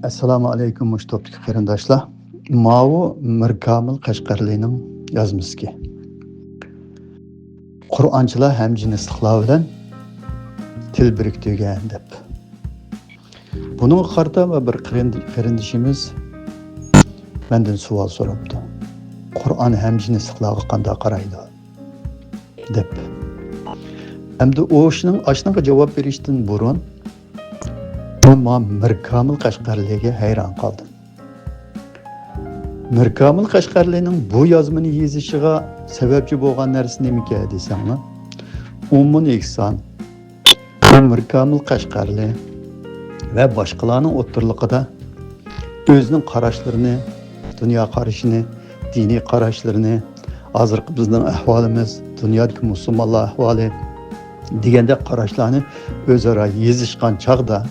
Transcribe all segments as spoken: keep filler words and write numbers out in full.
ئەسسالامۇ ئەلەيكۇم، مۇشۇ توپتىكى قېرىنداشلار. ماۋۇ مىركامىل قەشقەرلىنىڭ يازمىسىكەن. قۇرئانچىلار ھەمجىنسلىقلار بىلەن تىل بىرىكتۈرگەن دەپ. بۇنىڭغا قارىتا بىر قېرىند-، قېرىندىشىمىز مەندىن سوئال سوراپتۇ. قۇرئان ھەمجىنسلىقلارغا قانداق قارايدۇ؟ دەپ. ئەمدى ئۇ ئىشنىڭ، ئاشنىڭغا جاۋاب بېرىشتىن بۇرۇن، مەن مانا مىركامىل قەشقەرلىگە ھەيران قالدىم. مىركامىل قەشقەرلىنىڭ بۇ يازمىنى يېزىشىغا سەۋەبچى بولغان نەرسە نېمىكەن دېسەڭلار، ئۇممۇن ئېھسان، بۇ مىركامىل قەشقەرلى ۋە باشقىلارنىڭ ئوتتۇرىلىقىدا ئۆزىنىڭ قاراشلىرىنى، دۇنيا قارىشىنى، دىنىي قاراشلىرىنى، ھازىرقى بىزنىڭ ئەھۋالىمىز، دۇنيادىكى مۇسۇلمانلار ئەھۋالى دېگەندەك قاراشلارنى ئۆزئارا يېزىشقان چاغدا،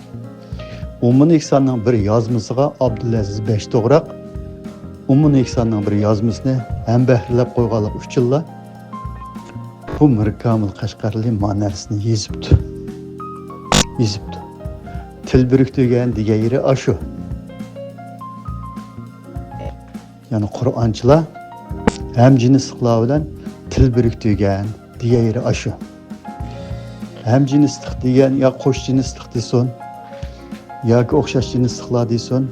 ئۇممۇن ئېھساننىڭ بىر يازمىسىغا ئابدۇلئەزىز بەشتوغراق ئۇممۇن ئېھساننىڭ بىر يازمىسىنى ھەمبەھىرلەپ قويغانلىقى ئۈچۈنلا، بۇ مىركامىل قەشقەرلى ما نەرسىنى يېزىپتۇ. يېزىپتۇ. تىل بىرىكتۈرگەن دېگەن يېرى ئاشۇ. يەنى قۇرئانچىلار ھەمجىنسلىقلار بىلەن تىل بىرىكتۈرگەن دېگەن يېرى ئاشۇ. ھەمجىنسلىق دېگەن يا قوش جىنسلىق دېسۇن، ياكى ئوخشاش جىنسلىقلار دېسۇن،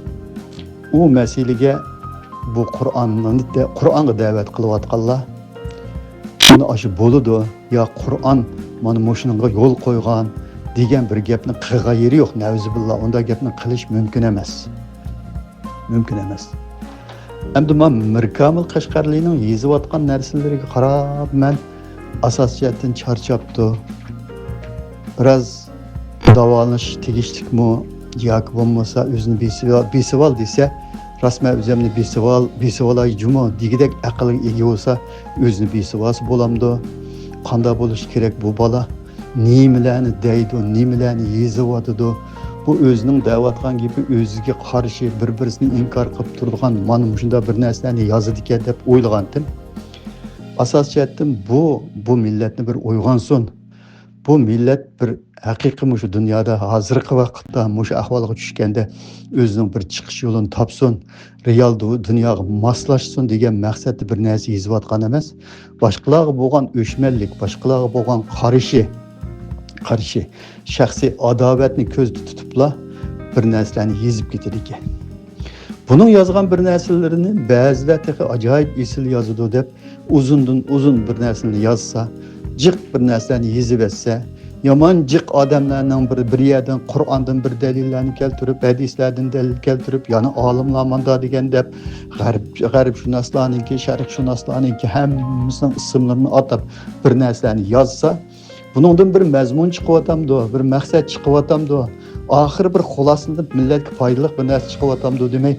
ئۇ مەسىلىگە بۇ قۇرئاننى دە-، قۇرئانغا دەۋەت قىلىۋاتقانلار، بۇنى ئاشۇ بولىدۇ، يا قۇرئان مانا مۇشۇنىڭغا يول قويغان دېگەن بىر گەپنى قىلغان يېرى يوق. نەئۇزۇبىللا، ئۇنداق گەپنى قىلىش مۇمكىن ئەمەس. مۇمكىن ئەمەس. ئەمدى مانا مىركامىل قەشقەرلىنىڭ يېزىۋاتقان نەرسىلىرىگە قاراپ مەن ئاساسىي جەھەتتىن چارچاپتۇ. بىراز داۋالىنىش تېگىشلىكمۇ ياكى بولمىسا ئۆزىنى بېسىۋال، بېسىۋال دېسە، راست مەن ئۆزۈمنى بېسىۋال، بېسىۋالاي جۇمۇ دېگۈدەك ئەقىلگە ئىگە بولسا، ئۆزىنى بېسىۋالسا بولامدۇ؟ قانداق بولۇشى كېرەك بۇ بالا؟ نېمىلەرنى دەيدۇ، نېمىلەرنى يېزىۋاتىدۇ؟ بۇ ئۆزىنىڭ دەۋاتقان گېپى ئۆزىگە قارشى، بىر-بىرسىنى ئىنكار قىلىپ تۇرىدىغان مانا مۇشۇنداق بىر نەرسىلەرنى يازىدىكەن دەپ ئويلىغانتىم. ئاساسىي جەھەتتىن بۇ، بۇ مىللەتنى بىر ئويغانسۇن. بۇ مىللەت بىر ھەقىقىي مۇشۇ دۇنيادا ھازىرقى ۋاقىتتا مۇشۇ ئەھۋالغا چۈشكەندە ئۆزىنىڭ بىر چىقىش يولىنى تاپسۇن، رېئال دۇ-، دۇنياغا ماسلاشسۇن دېگەن مەقسەتتە بىر نەرسە يېزىۋاتقان ئەمەس. باشقىلارغا بولغان ئۆچمەنلىك، باشقىلارغا بولغان قارىشى، قارىشى، شەخسىي ئاداۋەتنى كۆزدە تۇتۇپلا بىر نەرسىلەرنى يېزىپ كېتىدىكەن. بۇنىڭ يازغان بىر نەرسىلىرىنى بەزىلەر تېخى ئاجايىپ ئېسىل يازىدۇ دەپ ئۇزۇندىن ئۇزۇن بىر نەرسىنى يازسا، جىق بىر نەرسىلەرنى يېزىۋەتسە، يامان جىق ئادەملەرنىڭ بىر، بىر يەردىن قۇرئاندىن بىر دەلىللەرنى كەلتۈرۈپ، ھەدىسلەردىن دەلىل كەلتۈرۈپ، يەنە ئالىملار ماندا دېگەن دەپ، غەرب، غەربشۇناسلارنىڭكى، شەرقشۇناسلارنىڭكى ھەممىسىنىڭ ئىسىملىرىنى ئاتاپ بىر نەرسىلەرنى يازسا، بۇنىڭدىن بىر مەزمۇن چىقىۋاتامدۇ، بىر مەقسەت چىقىۋاتامدۇ، ئاخىرى بىر خۇلاسىلىنىپ مىللەتكە پايدىلىق بىر نەرسە چىقىۋاتامدۇ دېمەي،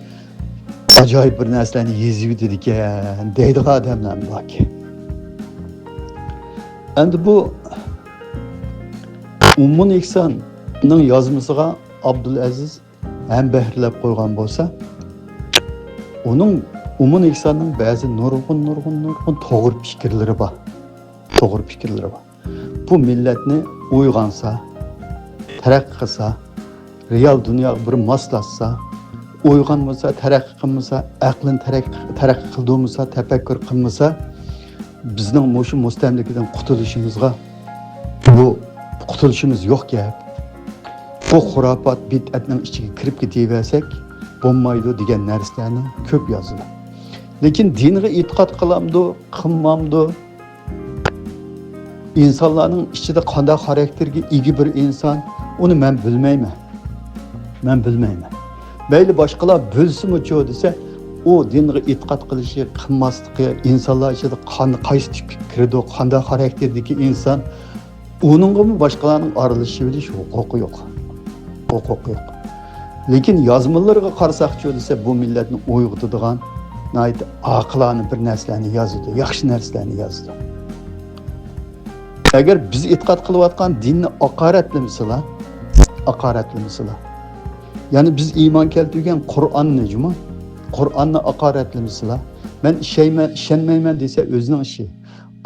ئاجايىپ بىر نەرسىلەرنى يېزىۋېتىدىكەن دەيدىغان ئادەملەرمۇ باركەن. ئەمدى بۇ ئۇممۇن ئېھساننىڭ يازمىسىغا ئابدۇلئەزىز ھەمبەھىرلەپ قويغان بولسا، ئۇنىڭ، ئۇممۇن ئېھساننىڭ بەزى نۇرغۇن، نۇرغۇن، نۇرغۇن توغرا پىكىرلىرى بار. توغرا پىكىرلىرى بار. بۇ مىللەتنى ئويغانسا، تەرەققىي قىلسا، رېئال دۇنياغا بىر ماسلاشسا، ئويغانمىسا، تەرەققىي قىلمىسا، ئەقلىنى تەرەققىي، تەرەققىي قىلدۇرمىسا، تەپەككۇر قىلمىسا، بىزنىڭ مۇشۇ مۇستەملىكىدىن قۇتۇلۇشىمىزغا، بۇ قۇتۇلۇشىمىز يوق گەپ. بۇ خۇراپات، بىدئەتنىڭ ئىچىگە كىرىپ كېتىۋەرسەك بولمايدۇ دېگەن نەرسىلەرنى كۆپ يازىدۇ. لېكىن دىنغا ئېتىقاد قىلامدۇ، قىلمامدۇ؟ ئىنسانلارنىڭ ئىچىدە قانداق خاراكتېرگە ئىگە بىر ئىنسان، ئۇنى مەن بىلمەيمەن. مەن بىلمەيمەن. مەيلى باشقىلار بىلسىمۇچۇ دېسە، ئۇ دىنغا ئېتىقاد قىلىشى، قىلماسلىقى، ئىنسانلار ئىچىدە قان-، قايسى تىپكە كىرىدۇ، قانداق خاراكتېردىكى ئىنسان، ئۇنىڭغىمۇ باشقىلارنىڭ ئارىلىشىۋېلىش ھوقۇقى يوق. ھوقۇقى يوق. لېكىن يازمىلىرىغا قارىساقچۇ دېسە، بۇ مىللەتنى ئويغىتىدىغان ناھايىتى ئاقىلانە بىر نەرسىلەرنى يازىدۇ، ياخشى نەرسىلەرنى يازىدۇ. ئەگەر بىز ئېتىقاد قىلىۋاتقان دىننى ھاقارەتلىمىسىلا، ھاقارەتلىمىسىلا، يەنى بىز ئىمان كەلتۈرگەن قۇرئاننى جۇمۇ، قۇرئاننى ھاقارەتلىمىسىلا، مەن ئىشەيمەن، ئىشەنمەيمەن دېسە ئۆزىنىڭ ئىشى.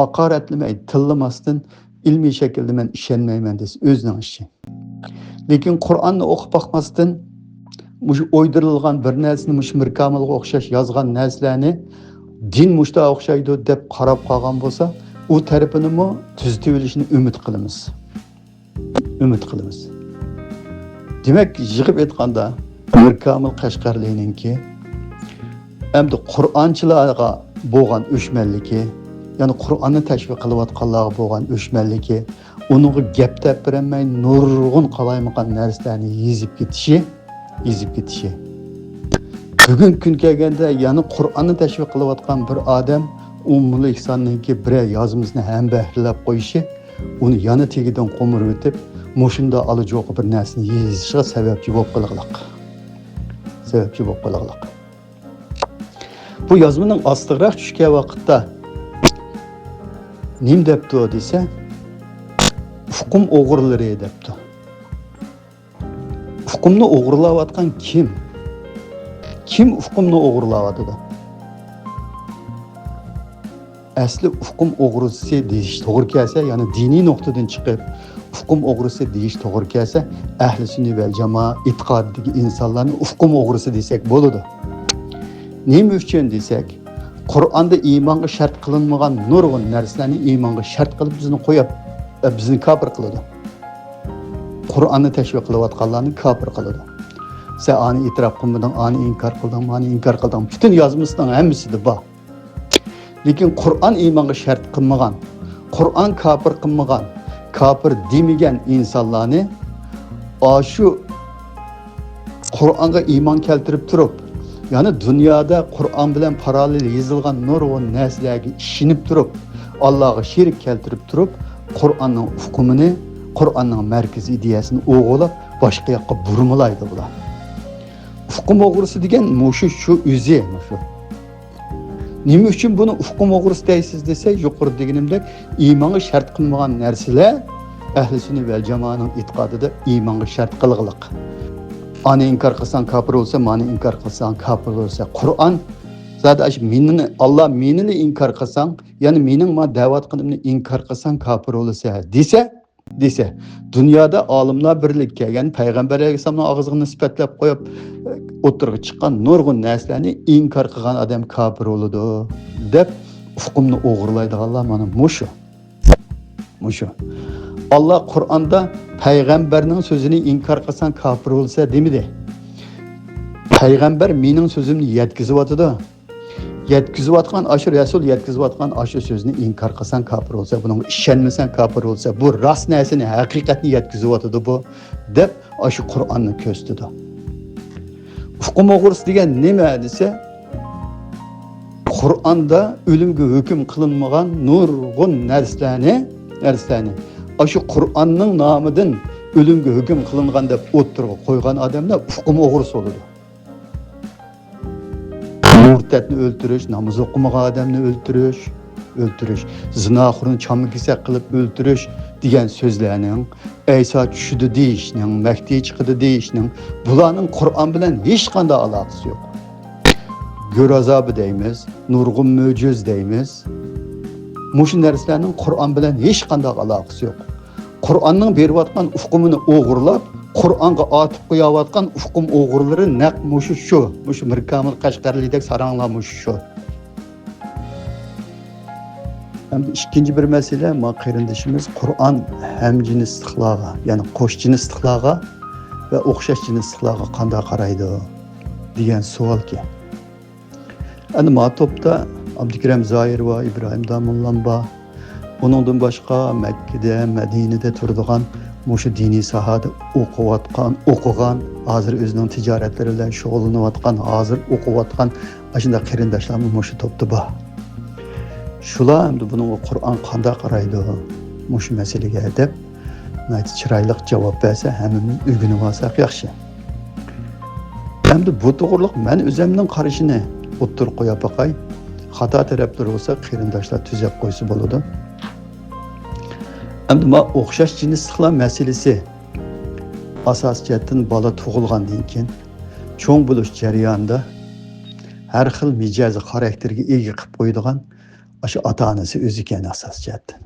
ھاقارەتلىمەي، تىللىماستىن، ئىلمىي شەكىلدە مەن ئىشەنمەيمەن دېسە ئۆزىنىڭ ئىشى. لېكىن قۇرئاننى ئوقۇپ باقماستىن، مۇشۇ ئويدۇرۇلغان بىر نەرسىنى مۇشۇ مىركامىلغا ئوخشاش يازغان نەرسىلەرنى دىن مۇشۇنداق ئوخشايدۇ دەپ قاراپ قالغان بولسا، ئۇ تەرىپىنىمۇ تۈزىتىۋېلىشنى ئۈمىد قىلىمىز. ئۈمىد قىلىمىز. دېمەك، يىغىپ ئېيتقاندا، مىركامىل قەشقەرلىنىڭكى ئەمدى قۇرئانچىلارغا بولغان ئۆچمەنلىكى، يەنى قۇرئاننى تەشۋىق قىلىۋاتقانلارغا بولغان ئۆچمەنلىكى، ئۇنىڭغا گەپ دەپ بېرەلمەي، نۇرغۇن قالايمىقان نەرسىلەرنى يېزىپ كېتىشى، يېزىپ كېتىشى. بۈگۈنكى كۈن كەلگەندە، يەنە قۇرئاننى تەشۋىق قىلىۋاتقان بىر ئادەم ئۇممۇل ئېھساننىڭكى بىرەر يازمىسىنى ھەمبەھىرلەپ قويۇشى، ئۇنى يەنە تېگىدىن قومۇرۇۋېتىپ، مۇشۇنداق ئالا جوقا بىر نەرسىنى يېزىشىغا سەۋەبچى بولۇپ قېلىغلىق. سەۋەبچى بولۇپ قېلىغلىق. بۇ يازمىنىڭ ئاستىغىراق چۈشكەن ۋاقىتتا نېمە دەپتۇ دېسە، ئۇقۇم ئوغرىلىرى دەپتۇ. ئۇقۇمنى ئوغرىلاۋاتقان كىم؟ كىم ئۇقۇمنى ئوغرىلاۋاتىدۇ؟ ئەسلى ئۇقۇم ئوغرىسى دېيىش توغرا كەلسە، يەنى دىنىي نۇقتىدىن چىقىپ، ئۇقۇم ئوغرىسى دېيىش توغرا كەلسە، ئەھلى سۈننە ۋەل جامائە ئېتىقادىدىكى ئىنسانلارنى ئۇقۇم ئوغرىسى دېسەك بولىدۇ. نېمە ئۈچۈن دېسەك، قۇرئاندا ئىمانغا شەرت قىلىنمىغان نۇرغۇن نەرسىلەرنى ئىمانغا شەرت قىلىپ بىزنى قويۇپ، بىزنى كاپىر قىلىدۇ. قۇرئاننى تەشۋىق قىلىۋاتقانلارنى كاپىر قىلىدۇ. سەن ئانى ئېتىراپ قىلمىدىڭ، ئانى ئىنكار قىلدىڭ، مانى ئىنكار قىلدىڭ. پۈتۈن يازمىسىنىڭ ھەممىسىدە بار. لېكىن قۇرئان ئىمانغا شەرت قىلمىغان، قۇرئان كاپىر قىلمىغان، كاپىر دېمىگەن ئىنسانلارنى ئاشۇ قۇرئانغا ئىمان كەلتۈرۈپ تۇرۇپ، يەنى دۇنيادا قۇرئان بىلەن پاراللېل يېزىلغان نۇرغۇن نەرسىلەرگە ئىشىنىپ تۇرۇپ، ئاللاغا شېرىك كەلتۈرۈپ تۇرۇپ، قۇرئاننىڭ ئۇقۇمىنى، قۇرئاننىڭ مەركىزىي ئىدىيەسىنى ئوغرىلاپ، باشقا ياققا بۇرمىلايدۇ بۇلار. ئۇقۇم ئوغرىسى دېگەن مۇشۇ، شۇ ئۆزى، مۇشۇ. نېمە ئۈچۈن بۇنى ئۇقۇم ئوغرىسى دەيسىز دېسە، يۇقىرىدا دېگىنىمدەك، ئىمانغا شەرت قىلمىغان نەرسىلەر ئەھلى سۈننە ۋەل جامائەنىڭ ئېتىقادىدا ئىمانغا شەرت قىلغىلىق. ئانى ئىنكار قىلساڭ كاپىر بولىسەن، مانى ئىنكار قىلساڭ كاپىر بولىسەن. قۇرئان زادى ئاشۇ مېنىنى، ئاللا مېنىنى ئىنكار قىلساڭ، يەنى مېنىڭ ما دەۋاتقىنىمنى ئىنكار قىلساڭ كاپىر بولىسەن دېسە، دېسە، دۇنيادا ئالىملار بىرلىككە كەلگەن، پەيغەمبەر ئەلەيھىسسالامنىڭ ئاغزىغا نىسبەتلەپ قويۇپ، ئوتتۇرىغا چىققان نۇرغۇن نەرسىلەرنى ئىنكار قىلغان ئادەم كاپىر بولىدۇ، دەپ ئۇقۇمنى ئوغرىلايدىغانلار مانا مۇشۇ. مۇشۇ. ئاللا قۇرئاندا پەيغەمبەرنىڭ سۆزىنى ئىنكار قىلساڭ كاپىر بولىسەن دېمىدى. پەيغەمبەر مېنىڭ سۆزۈمنى يەتكۈزۈۋاتىدۇ. يەتكۈزۈۋاتقان ئاشۇ رەسۇل يەتكۈزۈۋاتقان ئاشۇ سۆزنى ئىنكار قىلساڭ كاپىر بولىسەن، بۇنىڭغا ئىشەنمىسەڭ كاپىر بولىسەن، بۇ راست نەرسىنى، ھەقىقەتنى يەتكۈزۈۋاتىدۇ بۇ، دەپ ئاشۇ قۇرئاننى كۆرسىتىدۇ. ئۇقۇم ئوغرىسى دېگەن نېمە دېسە، قۇرئاندا ئۆلۈمگە ھۆكۈم قىلىنمىغان نۇرغۇن نەرسىلەرنى، نەرسىلەرنى ئاشۇ قۇرئاننىڭ نامىدىن ئۆلۈمگە ھۆكۈم قىلىنغان دەپ ئوتتۇرىغا قويغان ئادەملەر ئۇقۇم ئوغرىسى بولىدۇ. مۇرتەتنى ئۆلتۈرۈش، ناماز ئوقۇمىغان ئادەمنى ئۆلتۈرۈش، ئۆلتۈرۈش، زىناخورنى چامما كېسەك قىلىپ ئۆلتۈرۈش دېگەن سۆزلەرنىڭ، ئەيسا چۈشىدۇ دېيىشنىڭ، مەھدى چىقىدۇ دېيىشنىڭ، بۇلارنىڭ قۇرئان بىلەن ھېچقانداق ئالاقىسى يوق. گۆر ئازابى دەيمىز، نۇرغۇن مۆجىزە دەيمىز. مۇشۇ نەرسىلەرنىڭ قۇرئان بىلەن ھېچقانداق ئالاقىسى يوق. قۇرئاننىڭ بېرىۋاتقان ئۇقۇمىنى ئوغرىلاپ، قۇرئانغا ئاتىپ قويۇۋاتقان ئۇقۇم ئوغرىلىرى نەق مۇشۇ شۇ. مۇشۇ مىركامىل قەشقەرلىدەك ساراڭلار مۇشۇ شۇ. ئەمدى ئىككىنچى بىر مەسىلە، ما قېرىندىشىمىز قۇرئان ھەم جىنسلىقلارغا، يەنى قوش جىنسلىقلارغا ۋە ئوخشاش جىنسلىقلارغا قانداق قارايدۇ دېگەن سوئالكەن. ئەنە ما توپتا ئابدۇكېرىم زاھىر ۋە ئىبراھىم داموللام بار. ئۇنىڭدىن باشقا مەككىدە، مەدىنىدە تۇرىدىغان، مۇشۇ دىنىي ساھەدە ئوقۇۋاتقان، ئوقۇغان، ھازىر ئۆزىنىڭ تىجارەتلىرى بىلەن شۇغۇللىنىۋاتقان، ھازىر ئوقۇۋاتقان ئاشۇنداق قېرىنداشلارمۇ مۇشۇ توپتا بار. شۇلار ئەمدى بۇنىڭغا قۇرئان قانداق قارايدۇ مۇشۇ مەسىلىگە دەپ ناھايىتى چىرايلىق جاۋاب بەرسە، ھەممىمىز ئۆگىنىۋالساق ياخشى. ئەمدى بۇ توغرىلىق مەن ئۆزۈمنىڭ قارىشىنى ئوتتۇرىغا قويۇپ باقاي. خاتا تەرەپلىرى بولسا قېرىنداشلار تۈزەپ قويسا بولىدۇ. ئەمدى ما ئوخشاش جىنسلىقلار مەسىلىسى ئاساسىي جەھەتتىن بالا تۇغۇلغاندىن كېيىن چوڭ بولۇش جەريانىدا ھەر خىل مىجەز خاراكتېرگە ئىگە قىلىپ قويىدىغان ئاشۇ ئاتا-ئانىسى ئۆزىكەن ئاساسىي جەھەتتىن.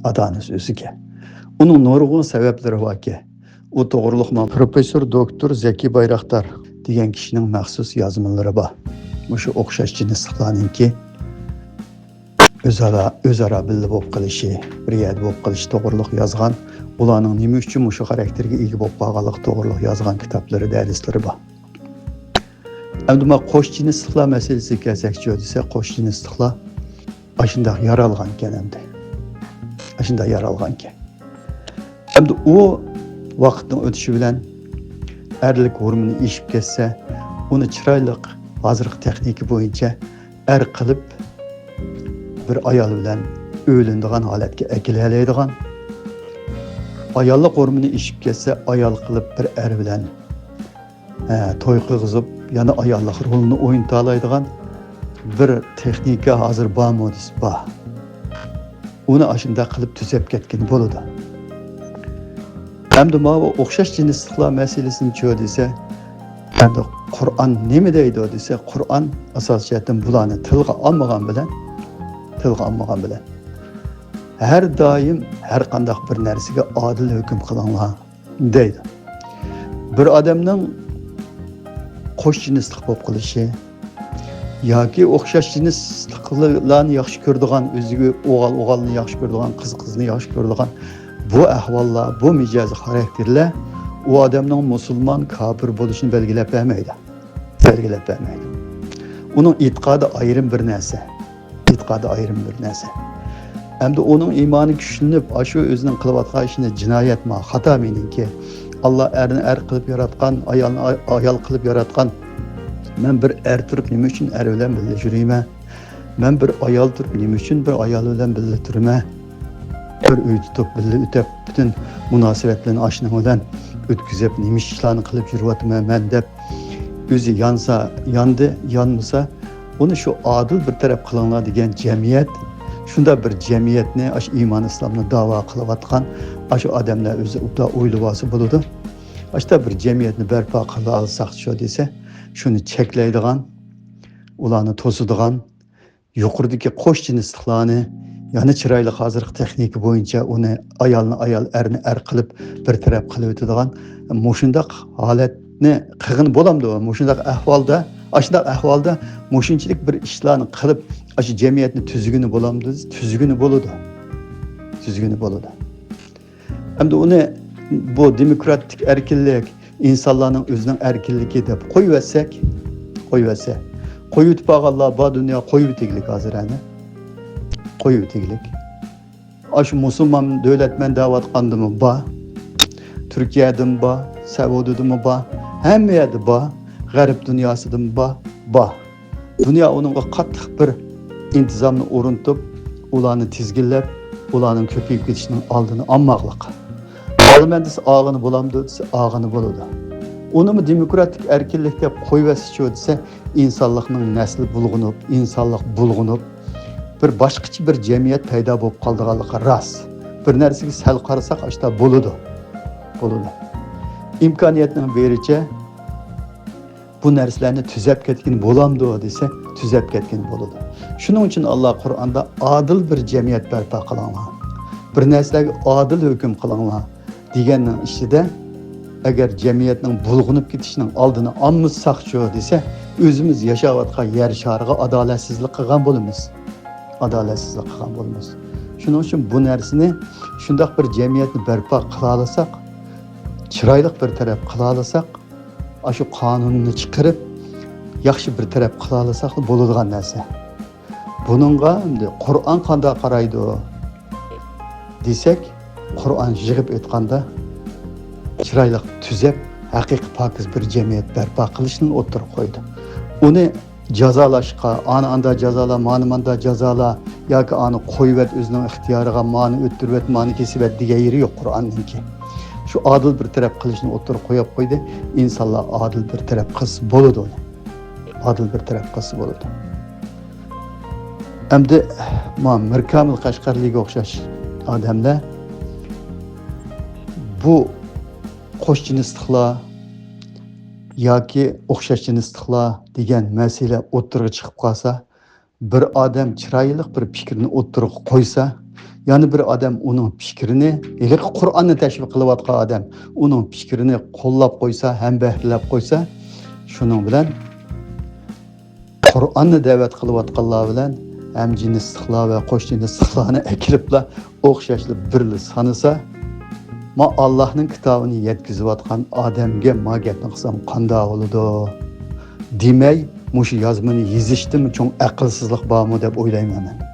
ئاتا-ئانىسى ئۆزىكەن. ئۇنىڭ نۇرغۇن سەۋەبلىرى باركەن. ئۇ توغرۇلۇق مانا پروفېسسور دوكتور زەكى بايراقدار دېگەن كىشىنىڭ مەخسۇس يازمىلىرى بار. مۇشۇ ئوخشاش جىنسلىقلارنىڭكى ئۆزئارا، ئۆزئارا بىللە بولۇپ قېلىشى، بىر يەردە بولۇپ قېلىشى توغرۇلۇق يازغان، ئۇلارنىڭ نېمە ئۈچۈن مۇشۇ خاراكتېرگە ئىگە بولۇپ قالغانلىقى توغرۇلۇق يازغان كىتابلىرى، دەرسلىرى بار. ئەمدى مانا قوش جىنسلىقلار مەسىلىسىگە كەلسەكچۇ دېسە، قوش جىنسلىقلار ئاشۇنداق يارالغانكەن ئەمدى. ئاشۇنداق يارالغانكەن. ئەمدى ئۇ ۋاقىتنىڭ ئۆتۈشى بىلەن ئەرلىك ھورمونى ئېشىپ كەتسە، ئۇنى چىرايلىق ھازىرقى تېخنىكا بويىچە ئەر قىلىپ بىر ئايال بىلەن ئۆيلىنىدىغان ھالەتكە ئەكېلەلەيدىغان، ئاياللىق ھورمونى ئېشىپ كەتسە، ئايال قىلىپ بىر ئەر بىلەن ھە، توي قىلغۇزۇپ، يەنە ئاياللىق رولىنى ئوينىتالايدىغان بىر تېخنىكا ھازىر بارمۇ دېسە، بار. ئۇنى ئاشۇنداق قىلىپ تۈزەپ كەتكىلى بولىدۇ. ئەمدى ماۋۇ ئوخشاش جىنسلىقلار مەسىلىسىنىچۇ دېسە، ئەمدى قۇرئان نېمە دەيدۇ دېسە، قۇرئان ئاساسىي جەھەتتىن بۇلارنى تىلغا ئالمىغان بىلەن، تىلغا ئالمىغان بىلەن، ھەر دائىم ھەر قانداق بىر نەرسىگە ئادىل ھۆكۈم قىلىڭلار دەيدۇ. بىر ئادەمنىڭ قوش جىنسلىق بولۇپ قېلىشى ياكى ئوخشاش جىنسلىقلارنى ياخشى كۆرىدىغان، ئۆزىگە ئوغۇل ئوغۇلنى ياخشى كۆرىدىغان، قىز قىزنى ياخشى كۆرىدىغان بۇ ئەھۋاللار، بۇ مىجەز خاراكتېرلەر ئۇ ئادەمنىڭ مۇسۇلمان، كاپىر بولۇشىنى بەلگىلەپ بەرمەيدۇ. بەلگىلەپ بەرمەيدۇ. ئۇنىڭ ئېتىقادى ئايرىم بىر نەرسە. ئېتىقادى ئايرىم بىر نەرسە. ئەمدى ئۇنىڭ ئىمانى كۈچلىنىپ، ئاشۇ ئۆزىنىڭ قىلىۋاتقان ئىشىنى جىنايەتما، خاتا مېنىڭكى. ئاللا ئەرنى ئەر قىلىپ ياراتقان، ئايالنى ئاي-، ئايال قىلىپ ياراتقان. مەن بىر ئەر تۇرۇپ نېمە ئۈچۈن ئەر بىلەن بىللە يۈرىمەن؟ مەن بىر ئايال تۇرۇپ نېمە ئۈچۈن بىر ئايال بىلەن بىللە تۇرىمەن؟ بىر ئۆي تۇتۇپ بىللە ئۆتەپ، پۈتۈن مۇناسىۋەتلىرىنى ئاشۇنىڭ بىلەن ئۆتكۈزۈپ، نېمە ئىشلارنى قىلىپ يۈرۈۋاتىمەن مەن دەپ، ئۆزى يانسا ياندى، يانمىسا ئۇنى شۇ ئادىل بىر تەرەپ قىلىڭلار دېگەن جەمئىيەت، شۇنداق بىر جەمئىيەتنى، ئاشۇ ئىمان ئىسلامنى داۋا قىلىۋاتقان ئاشۇ ئادەملەر ئۆزى ئوبدان ئويلىۋالسا بولىدۇ. ئاشۇنداق بىر جەمئىيەتنى بەرپا قىلالىساقچۇ دېسە، شۇنى چەكلەيدىغان، ئۇلارنى توسىدىغان، يۇقىرىدىكى قوش جىنسلىقلارنى يەنە چىرايلىق ھازىرقى تېخنىكا بويىچە ئۇنى ئايالنى ئايال، ئەرنى ئەر قىلىپ بىر تەرەپ قىلىۋېتىدىغان مۇشۇنداق ھالەتنى قىلغىلى بولامدۇ؟ مۇشۇنداق ئەھۋالدا، ئاشۇنداق ئەھۋالدا مۇشۇنچىلىك بىر ئىشلارنى قىلىپ، ئاشۇ جەمئىيەتنى تۈزگىلى بولامدۇ؟ تۈزگىلى بولىدۇ. تۈزگىلى بولىدۇ. ئەمدى ئۇنى بۇ دېموكراتىك ئەركىنلىك، ئىنسانلارنىڭ ئۆزىنىڭ ئەركىنلىكى دەپ قويۇۋەتسەك، قويۇۋەتسەك، قويۇۋېتىپ ئالغانلار بار، دۇنيا قويۇۋېتىگلىك ھازىر ئەنە. قويۇۋېتىگلىك. ئاشۇ مۇسۇلمان دۆلەتمەن دەۋاتقاندىمۇ بار، تۈركىيەدىمۇ بار، سەئۇدىدىمۇ بار، ھەممە يەردە بار، غەرب دۇنياسىدىمۇ بار، بار. دۇنيا ئۇنىڭغا قاتتىق بىر ئىنتىزامنى ئورنىتىپ، ئۇلارنى تىزگىنلەپ، ئۇلارنىڭ كۆپىيىپ كېتىشىنىڭ ئالدىنى ئالماقلىق. ئالىمەن دېسە ئالغىلى بولامدۇ دېسە، ئالغىلى بولىدۇ. ئۇنىمۇ دېموكراتىك ئەركىنلىك دەپ قويۇۋەتسىچۇ دېسە، ئىنسانلىقنىڭ نەسلى بۇلغىنىپ، ئىنسانلىق بۇلغىنىپ، بىر باشقىچە بىر جەمئىيەت پەيدا بولۇپ قالىدىغانلىقى راست. بىر نەرسىگە سەل قارىساق، ئاشتا بولىدۇ. بولىدۇ. ئىمكانىيەتنىڭ بېرىچە بۇ نەرسىلەرنى تۈزەپ كەتكىلى بولامدۇ دېسە، تۈزەپ كەتكىلى بولىدۇ. شۇنىڭ ئۈچۈن ئاللا قۇرئاندا ئادىل بىر جەمئىيەت بەرپا قىلىڭلار، بىر نەرسىلەرگە ئادىل ھۆكۈم قىلىڭلار دېگەننىڭ ئىچىدە، ئەگەر جەمئىيەتنىڭ بۇلغىنىپ كېتىشىنىڭ ئالدىنى ئالمىساقچۇ دېسە، ئۆزىمىز ياشاۋاتقان يەر شارىغا ئادالەتسىزلىك قىلغان بولىمىز. ئادالەتسىزلىك قىلغان بولىمىز. شۇنىڭ ئۈچۈن بۇ نەرسىنى، شۇنداق بىر جەمئىيەتنى بەرپا قىلالىساق، چىرايلىق بىر تەرەپ قىلالىساق، ئاشۇ قانۇننى چىقىرىپ، ياخشى بىر تەرەپ قىلالىساقلا بولىدىغان نەرسە. بۇنىڭغا ئەمدى قۇرئان قانداق قارايدۇ دېسەك، قۇرئان يىغىپ ئېيتقاندا، چىرايلىق تۈزەپ، ھەقىقىي پاكىز بىر جەمئىيەت بەرپا قىلىشنى ئوتتۇرىغا قويدى. ئۇنى جازالاشقا، ئانى ئاندا جازالا، مانى ماندا جازالا، ياكى ئانى قويۇۋەت ئۆزىنىڭ ئىختىيارىغا، مانى ئۆتتۈرۈۋەت، مانى كېسىۋەت دېگەن يېرى يوق قۇرئاننىڭكى. شۇ ئادىل بىر تەرەپ قىلىشنى ئوتتۇرىغا قويۇپ قويدى. ئىنسانلار ئادىل بىر تەرەپ قىلسا بولىدۇ ئۇنى. ئادىل بىر تەرەپ قىلسا بولىدۇ. ئەمدى ما مىركامىل قەشقەرلىگە ئوخشاش ئادەملەر بۇ قوش جىنسلىقلار ياكى ئوخشاش جىنسلىقلار دېگەن مەسىلە ئوتتۇرىغا چىقىپ قالسا، بىر ئادەم چىرايلىق بىر پىكىرنى ئوتتۇرىغا قويسا، يەنە بىر ئادەم ئۇنىڭ پىكرىنى، ھېلىقى قۇرئاننى تەشۋىق قىلىۋاتقان ئادەم ئۇنىڭ پىكرىنى قوللاپ قويسا، ھەمبەھىرلەپ قويسا، شۇنىڭ بىلەن قۇرئاننى دەۋەت قىلىۋاتقانلار بىلەن ھەمجىنسلىقلار ۋە قوشجىنسلىقلارنى ئەكىرىپلا ئوخشاشلا بىرلا سانىسا، ما ئاللاھنىڭ كىتابىنى يەتكۈزۈۋاتقان ئادەمگە ما گەپنى قىلسام قانداق بولىدۇ؟ دېمەي، مۇشۇ يازمىنى يېزىشتىمۇ چوڭ ئەقىلسىزلىق بارمۇ دەپ ئويلايمەن مەن.